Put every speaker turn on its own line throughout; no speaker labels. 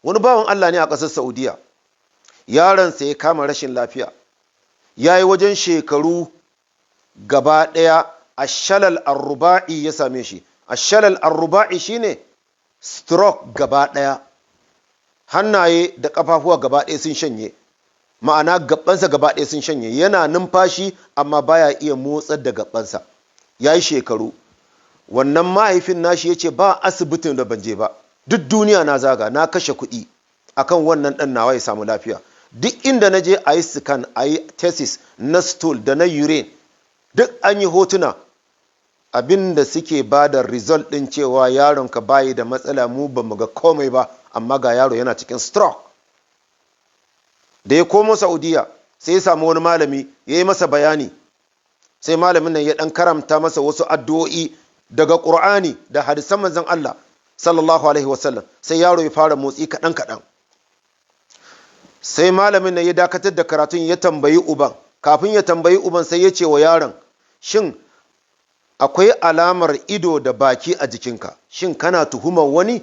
Wani bawan Allah ne a ƙasar Saudiya, yaronsa ya kama rashin lafiya, ya yi wajen shekaru gaba ɗaya. Ashalal arruba'i ya same shi. Ashalal arruba'i shine stroke gaba ɗaya, hannaye da ƙafafuwa gaba ɗaya sun shanye, ma'ana gabansa gaba ɗaya sun shanye. Yana numfashi amma baya iya motsar da gabansa. Ya yi shekaru. Wannan mahaifin nashi ya ce, "Ba asibitin da ban je ba, duk duniya na zaga, na kashe kuɗi akan wannan ɗan nawa ya samu lafiya. Duk inda na je a yi scan, a yi tests na stool da na urine, duk an yi hotuna, abin da suke ba da result ɗin cewa yaronka bayi da matsala, mu ba mu ga komai ba, amma ga yaro yana cikin stroke." Da ya komo Saudiya, sai ya samu wani malami, ya yi masa bayani. Sai malamin nan ya ɗan karanta masa wasu addu'o'i daga Ƙur'ani da hadisan Manzon Allah sallallahu alaihi wasallam. Sai yaro ya fara motsi kaɗan kaɗan. Sai malamin nan ya dakatar da karatun, ya tambayi uban. Kafin ya tambayi uban, sai ya ce wa yaron, "Shin akwai alamar ido da baki a jikinka? Shin kana tuhumar wani?"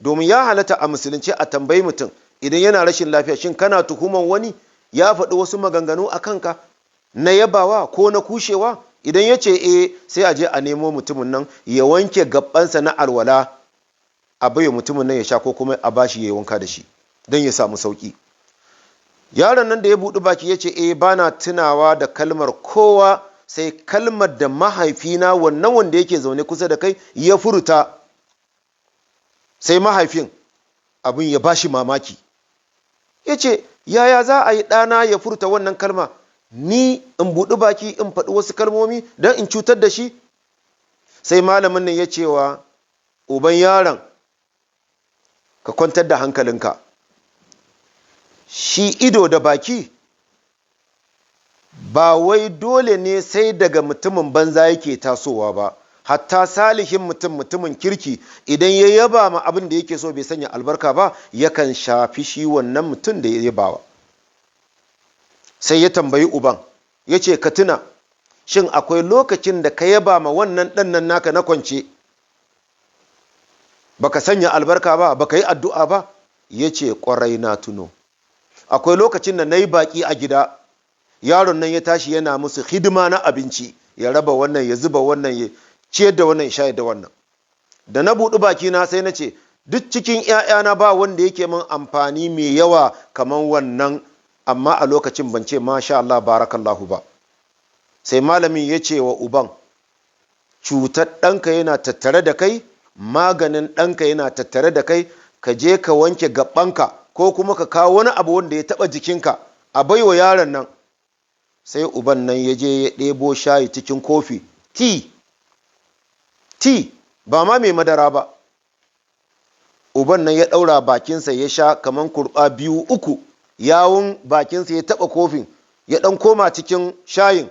Domin ya halatta a Musulunci a tambayi mutum idan yana rashin lafiya, "Shin kana tuhumar wani? Ya faɗi wasu maganganu a kanka na yabawa ko na kushewa?" Idan ya ce e, sai a je a nemo mutumin nan ya wanke gabansa na alwala, a baiwa mutumin nan ya sha, ko kuma a bashi ya yi wanka da shi don ya samu sauki. Yaron nan da ya buɗi baki ya ce, "E, bana tunawa da kalmar kowa sai kalmar da mahaifina, wannan wanda yake zaune kusa da kai, ya furta." Sai mahaifin abin ya bashi mamaki, ya ce, "Yaya za a yi ɗana ya furta wannan kalma, ni in buɗi baki in faɗi wasu kalmomi don in cutar da shi?" Sai malamin nan ya cewa uban yaron, "Ka kwantar da hankalinka. Shi ido da baki ba wai dole ne sai daga mutumin banza yake tasowa ba. Hatta salihin mutum, mutumin kirki, idan ya yaba ma abin da yake so, bai sanya albarka ba, yakan shafi shi wannan mutum da ya yabawa." Sai ya tambayi uban, ya ce, "Ka tuna, shin akwai lokacin da ka yaba ma wannan ɗan nan naka na kwance, baka sanya albarka ba, baka yi addu'a ba?" Ya ce, "Kwarai, na tuno. Akwai lokacin da na yi baƙi a gida, yaron nan ya tashi yana musu hidima na abinci, ya raba wannan, ya zuba wannan, ya ciyar da wannan, ya shayar da wannan. Da na buɗi bakina, sai na ce, duk cikin 'ya'yana ba wanda yake min amfani mai yawa kamar wannan, amma a lokacin ban ce masha Allah barakallahu ba." Sai malamin ya ce wa uban, "Cutar ɗanka yana tattare da kai, maganin ɗanka yana tattare da kai. Ka je ka wanke gabanka, ko kuma ka kawo wani abu wanda ya taɓa jikinka, a baiwa yaron nan." Sai uban nan ya je ya ɗebo shayi cikin kofi, tea, tea ba ma mai madara ba. Uban nan ya ɗaura bakinsa, ya sha kamar kurɓa biyu uku, yawun bakinsa ya taɓa kofin, ya ɗan koma cikin shayin.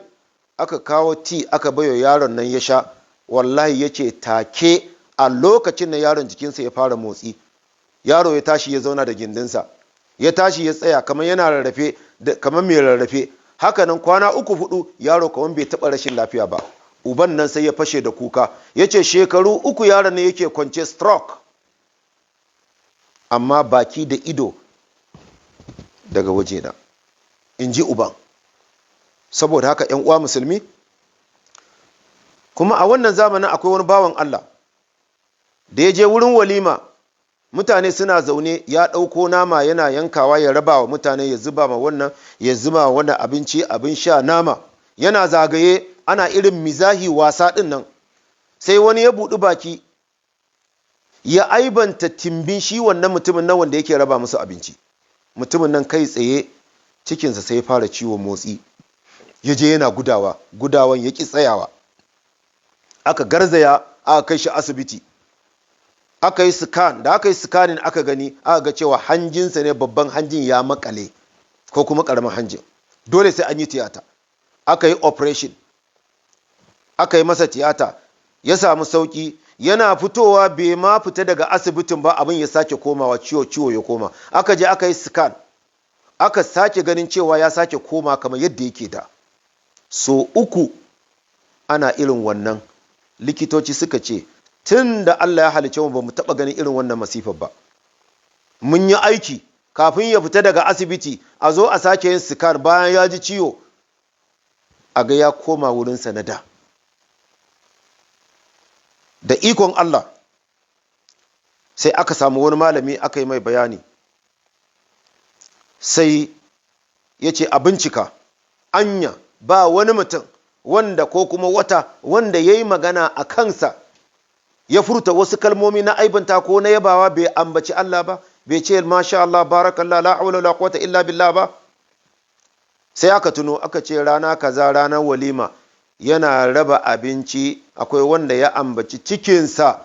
Aka kawo tea, aka baiwa yaron nan ya sha. Wallahi, ya ce take a lokacin da yaron jikinsa ya fara motsi. Yaro ya tashi ya zauna da gindinsa, ya tashi ya tsaya kamar yana rarrafe, kamar mai rarrafe. Hakanan kwana uku hudu, yaro kamar bai taɓa rashin lafiya ba. Uban nan sai ya fashe da kuka, ya ce shekaru 3 yaron ne yake kwance stroke, amma baki da ido daga wajena, in ji uban. Saboda haka, 'yan uwa Musulmi, kuma a wannan zamanin akwai wani bawan Allah da ya je wurin walima. Mutane suna zaune, ya ɗauko nama yana yankawa ya raba wa mutane, ya zuba ma wannan, ya zuba wa wannan, abinci, abin sha, nama. Yana zagaye, ana irin mizahi, wasa ɗin nan. Sai wani ya buɗi baki ya aibanta timbin shi wannan mutumin nan wanda yake raba musu abinci. Mutumin nan kai tsaye cikinsa sai ya fara ciwon motsi, ya je yana gudawa, gudawan ya ƙi tsayawa. Aka garzaya aka kai shi asibiti, aka yi scan. Da aka yi scanning, aka gani, aka ga cewa hanjinsa ne, babban hanjin ya makale ko kuma karamin hanjin, dole sai an yi tiyata. Aka yi operation, aka yi masa tiyata, ya samu sauki. Yana fitowa, bai ma fita daga asibitin ba, abin ya sake komawa, ciwo ciwo ya koma. Aka je aka yi scan, aka sake ganin cewa ya sake koma kamar yadda yake da. So uku ana irin wannan. Likitoci suka ce tun da Allah ya halicce mu, ba mu taɓa ganin irin wannan masifar ba. Mun yi aiki kafin ya fita daga asibiti, a zo a sake yin scan bayan ya ji ciwo, a ga ya koma wurinsa na da. Da ikon Allah sai aka samu wani malami, aka yi mai bayani, sai ya ce a bincika, anya ba wani mutum wanda ko kuma wata wanda ya yi magana a kansa, ya furta wasu kalmomi na aibanta ko na yabawa, bai ambaci Allah ba, bai ce "Masha Allah, barakallah, la hawla wala quwwata illa billah" ba. Sai aka tuno, aka ce rana kaza, ranar walima, yana raba abinci, akwai wanda ya ambaci cikinsa,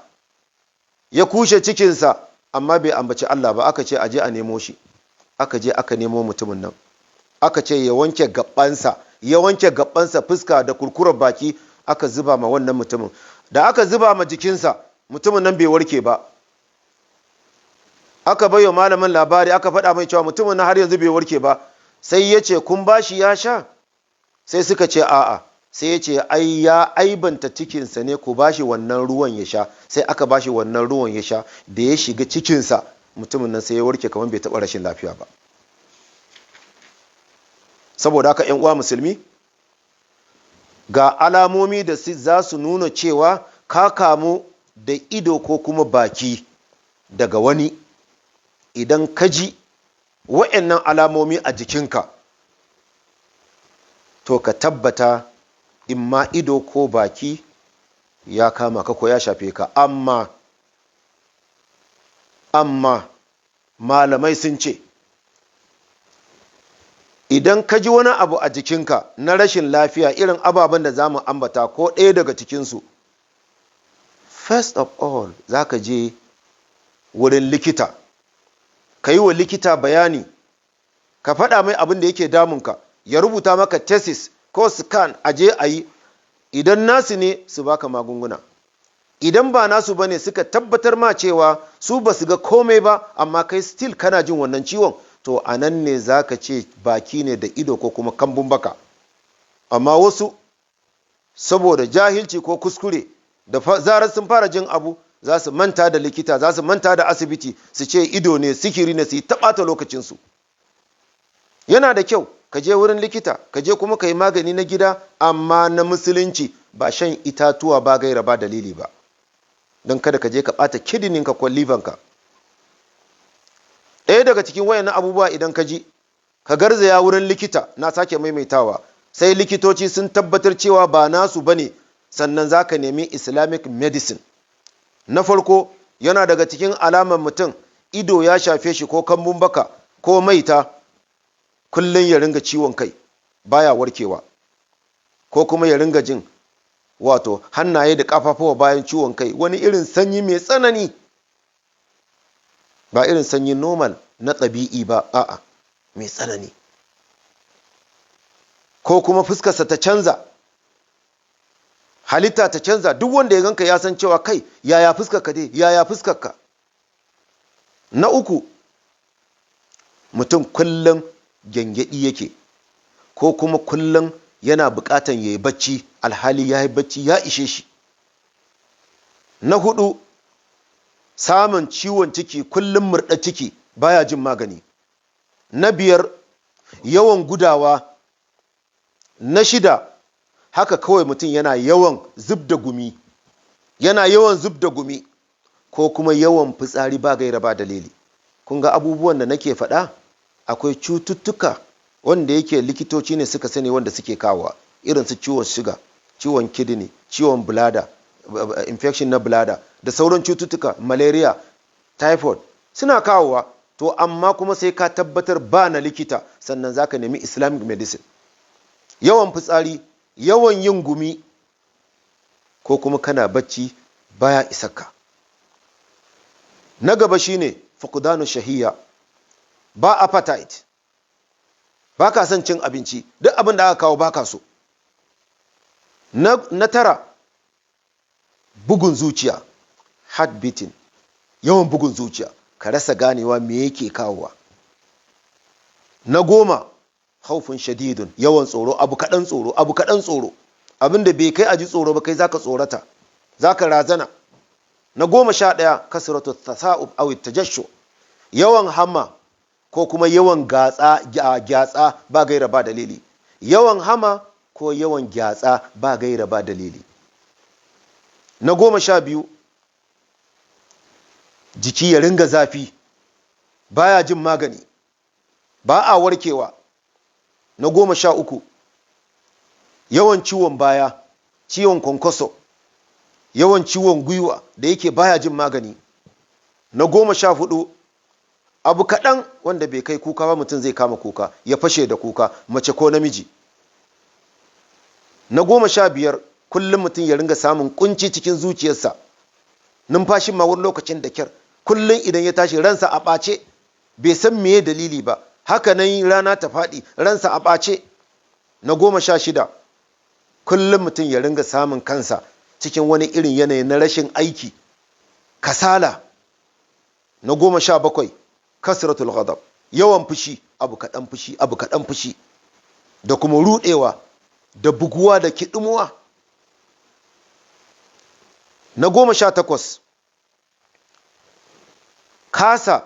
ya kushe cikinsa, amma bai ambaci Allah ba. Aka ce aje a nemo shi. Aka je aka nemo mutumin nan, aka ce ya wanke gabansa. Ya wanke gabansa, fuska da kurkurar baki. Aka zuba ma wannan mutumin. Da aka zuba ma jikinsa, mutumin nan bai warke ba. Aka baiwa malamin labari, aka faɗa mai cewa mutumin nan har yanzu bai warke ba. Sai ya ce, "Kun bashi ya sha?" Sai suka ce a'a. Sai ya ce, "Ai ya aibanta cikinsa ne, ku bashi wannan ruwan ya sha." Sai aka bashi wannan ruwan ya sha. Da ya shiga cikinsa, mutumin nan sai ya warke kamar bai taɓa rashin lafiya ba. Saboda haka, 'yan uwa musulmi, ga alamomi da za su nuna cewa ka kamu da ido ko kuma baki daga wani. Idan ka ji wa'annan alamomi a jikinka, to ka tabbata imma ido ko baki ya kama ka ko ya shafe ka. Amma malamai sun ce idan ka ji wani abu a jikinka na rashin lafiya, irin ababen da za mu ambata ko ɗaya daga cikinsu, first of all za ka je wurin likita, ka yi wa likita bayani, ka faɗa mai abin da yake damunka, ya rubuta maka tests ko scan, a je a yi. Idan nasu ne, su baka magunguna. Idan ba nasu ba ne, suka tabbatar ma cewa su ba su ga komai ba, amma kai still kana jin wannan ciwon, to a nan ne za ka ce baki ne da ido ko kuma kambun baka. Amma wasu, saboda jahilci ko kuskure, da zarar sun fara jin abu, za su manta da likita, za su manta da asibiti, su ce ido ne, sihiri ne, su yi taɓata lokacinsu. Yana da kyau ka je wurin likita, ka je kuma ka yi magani na gida, amma na Musulunci, ba shan itatuwa ba gaira ba dalili ba, don kada ka je ka ɓata kidney-nka ko liver-nka. Ɗaya daga cikin wayannan abubuwa idan ka ji, ka garzaya wurin likita. Na sake maimaitawa, sai likitoci sun tabbatar cewa ba nasu ba ne, sannan za ka nemi Islamic medicine. Na farko, yana daga cikin alamar mutum ido ya shafe shi ko kambun baka ko maita, kullum ya ringa ciwon kai baya warkewa, ko kuma ya ringa jin wato hannaye da kafafuwa bayan ciwon kai wani irin sanyi mai tsanani, ba irin sanyi normal na ɗabi'i ba, a'a, mai tsanani, ko kuma fuskarsa ta canza halitta, ta canza, duk wanda ya ganka ya san cewa kai, yaya fuskarka dai, yaya fuskarka? Na uku, mutum kullum gyangyaɗi yake, ko kuma kullum yana buƙatan ya yi bacci, alhali ya yi bacci ya ishe shi. Na hudu, samun ciwon ciki kullum, murɗa ciki baya jin magani. Na biyar, yawan gudawa. Na shida, haka kawai mutum yana yawan zub da gumi, yana yawan zub da gumi, ko kuma yawan fitsari ba gaira ba dalili. Kun ga abubuwan da nake faɗa, akwai cututtuka wanda yake likitoci ne suka sani wanda suke kawowa, irin su ciwon suga, ciwon kidney, ciwon bladder, infection na bladder, da sauran cututtuka, malaria, typhoid, suna kawowa. To amma kuma sai ka tabbatar ba na likita, sannan za ka nemi Islamic medicine. Yawan fitsari, yawan yin gumi, ko kuma kana bacci baya isarka. Na gaba shine fuqdanu shahiyya, ba appetite, ba ka son cin abinci, duk abin da aka kawo ba ka so. Na tara, bugun zuciya, heart beating, yawan bugun zuciya, ka rasa ganewa me yake kawowa. Na 10, haufin shadidun, yawan tsoro, abu kaɗan tsoro, abu kaɗan tsoro, abin da bai kai a ji tsoro ba, kai zaka tsorata, zaka razana. Na 11, kasratu tasa'ub aw tajashu, Yawan hama ko kuma yawan gatsa, gyatsa ba gaira ba dalili. Yawan hama ko yawan gyatsa ba gaira ba dalili. Na 12, jiki ya ringa zafi, baya jin magani, ba a warkewa. Na 13, yawan ciwon baya, ciwon kwankwaso, yawan ciwon gwiwa da yake baya jin magani. Na 14, abu kaɗan wanda bai kai kuka ba mutum zai kama kuka, ya fashe da kuka, mace ko namiji. Na 15, kullum mutum ya ringa samun kunci cikin zuciyarsa, numfashin ma wani lokacin da kyar, kullum idan ya tashi ransa a ɓace, bai san meye dalili ba, haka nan rana ta faɗi ransa a ɓace. Na 16, kullum mutum ya ringa samun kansa cikin wani irin yanayi na rashin aiki, kasala. Na 17, kasratul ghadab, yawan fushi, abu kaɗan fushi, abu kaɗan fushi, da kuma ruɗewa da buguwa da kiɗimuwa. Na 18, kasa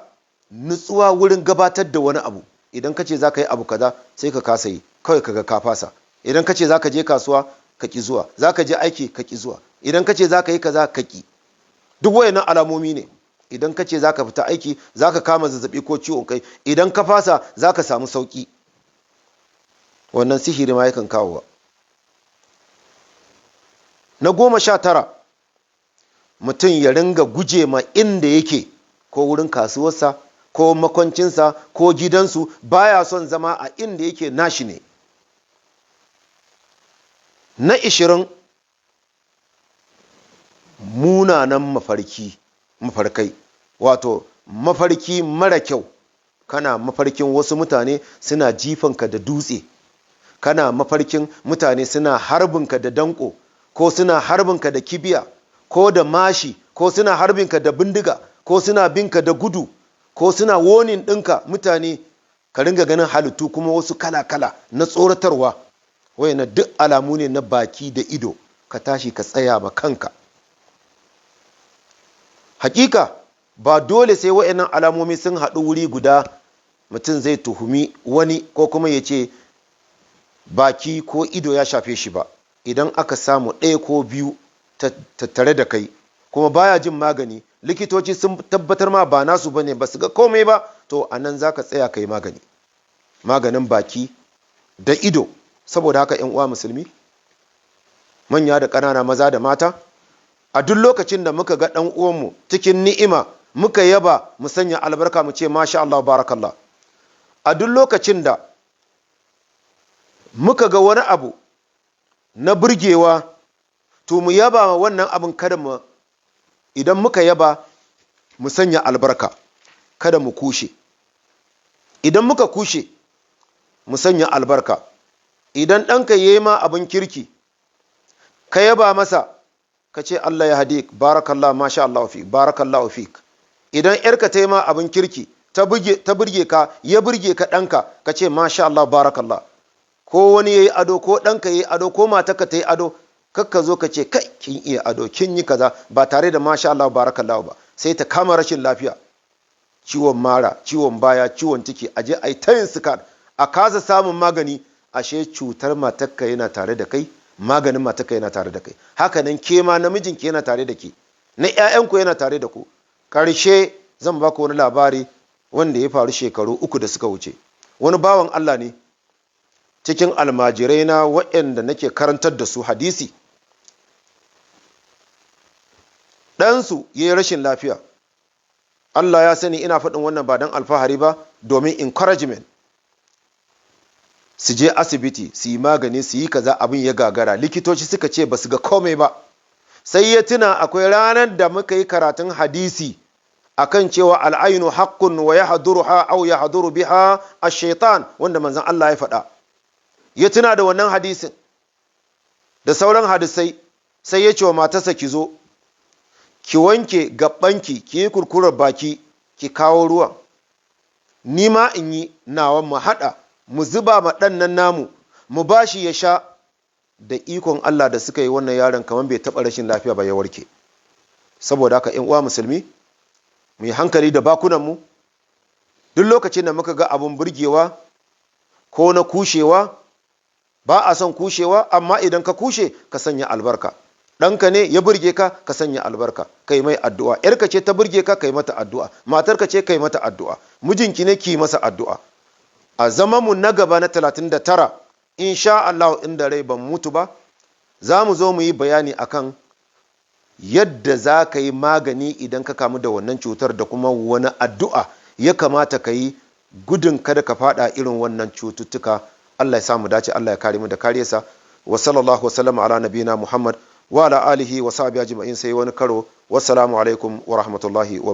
nutsuwa wurin gabatar da wani abu. Idan ka ce za ka yi abu kaza sai ka kasa yi, kawai kaga ka fasa. Idan ka ce za ka je kasuwa ka ƙi zuwa, za ka je aiki ka ƙi zuwa, idan ka ce za ka yi kaza ka ƙi. Duk wayannan alamomi ne. Idan ka ce za ka fita aiki za ka kama zazzabi ko ciwon kai, idan ka fasa za ka samu sauƙi. Wannan sihiri ma yakan kawowa. Na 19, mutum ya ringa guje ma inda yake, ko wurin kasuwarsa ko makwancinsa ko gidansu, baya son zama a inda yake nashi ne. Na 20, munanan mafarkai, wato mafarki mara kyau. Kana mafarkin wasu mutane suna jifanka da dutse, kana mafarkin mutane suna harbinka da danko, ko suna harbinka da kibiya ko da mashi, ko suna harbinka da bindiga, ko suna binka da gudu, ko suna wonin ɗinka mutane. Ka ringa ganin halittu kuma wasu kala-kala na tsoratarwa. Wayannan duk alamu ne na baki da ido. Ka tashi ka tsaya ma kanka. Hakika ba dole sai wayannan alamomi sun haɗu wuri guda mutum zai tuhumi wani ko kuma ya ce baki ko ido ya shafe shi ba. Idan aka samu ɗaya ko biyu tattare da kai kuma baya jin magani, likitoci sun tabbatar ma ba nasu bane, ba su ga komai ba, to anan zaka tsaya kai magani, maganin baki da ido. Saboda haka ƴan uwa musulmi, manya da ƙanana, maza da mata, a duk lokacin da muka ga ɗan uwanmu cikin ni'ima muka yaba, mu sanya albarka, mu ce masha Allah barakallah. A duk lokacin da muka ga wani abu na burgewa, to mu yaba wannan abin, kada mu, idan muka yaba mu sanya albarka, kada mu kushe. Idan muka kushe mu sanya albarka. Idan ɗanka ya yi ma abin kirki ka yaba masa, ka ce Allah ya hadik, barakallah, masha Allah fik, barakallahu fik. Idan yarka ta yi ma abin kirki ta burge ka, ya burge ka ɗanka, ka ce masha Allah barakallah. Ko wani ya yi ado, ko ɗanka ya yi ado, ko matarka ta yi ado, kakka zo ka ce kai kin iya ado, kin yi kaza, ba tare da masha Allah barakallah ba, sai ta kama rashin lafiya, ciwon mara, ciwon baya, ciwon ciki, aje ai tayin sukar, a kasa samun magani. Ashe cutar matarka yana tare da kai, maganin matarka yana tare da kai. Haka nan ke ma namijinki yana tare da ke, na ƴaƴanku yana tare da ku. Karshe zan ba ku wani labari wanda ya faru shekaru 3 da suka wuce. Wani bawan Allah ne cikin almajirai na waɗanda nake karantar da su hadisi. Ɗansu ya yi rashin lafiya. Allah ya sani ina faɗin wannan ba don alfahari ba, domin encouragement. Su je asibiti su yi magani, su yi kaza, abin ya gagara. Likitoci suka ce ba su ga komai ba. Sai ya tuna akwai ranar da muka yi karatun hadisi akan cewa al'ainu haqqun wa yahduruha aw yahduru biha ash-shaytan, wanda manzon Allah ya faɗa. Ya tuna da wannan hadisin da sauran hadisai, sai ya ce wa matarsa, ki zo ki wanke gabanki, ki yi kurkurar baki, ki kawo ruwan, ni ma in yi nawa, mu haɗa mu zuba ma ɗan nan namu, mu bashi ya sha. Da ikon Allah da suka yi, wannan yaron kamar bai taɓa rashin lafiya ba, ya warke. Saboda haka ƴan uwa musulmi, mu yi hankali da bakunanmu, Duk lokacin da muka ga abun burgewa ko na kushewa, ba a son kushewa, amma idan ka kushe ka sanya albarka. Ɗanka ne ya burge ka, ka sanya albarka, kai mai addu'a. ‘Yarka ce ta burge ka, kai mata addu'a. Matarka ce, kai mata addu'a. Mijinki ne, ki masa addu'a. A zamanmu na gaba na 39, insha Allah, inda rai ban mutu ba, za mu zo mu yi bayani akan yadda za ka yi magani idan ka kamu da wannan cutar, da kuma wani addu'a ya kamata ka yi gudun kada ka fada irin wannan cututtuka. Allah ya samu dace, Allah ya kare mu da kariyarsa. Wa sallallahu wa sallama ala nabina Muhammad wa ala alihi wa sahbihi ajma'in. Sai wani karo, wassalamu alaikum wa rahmatullahi wa.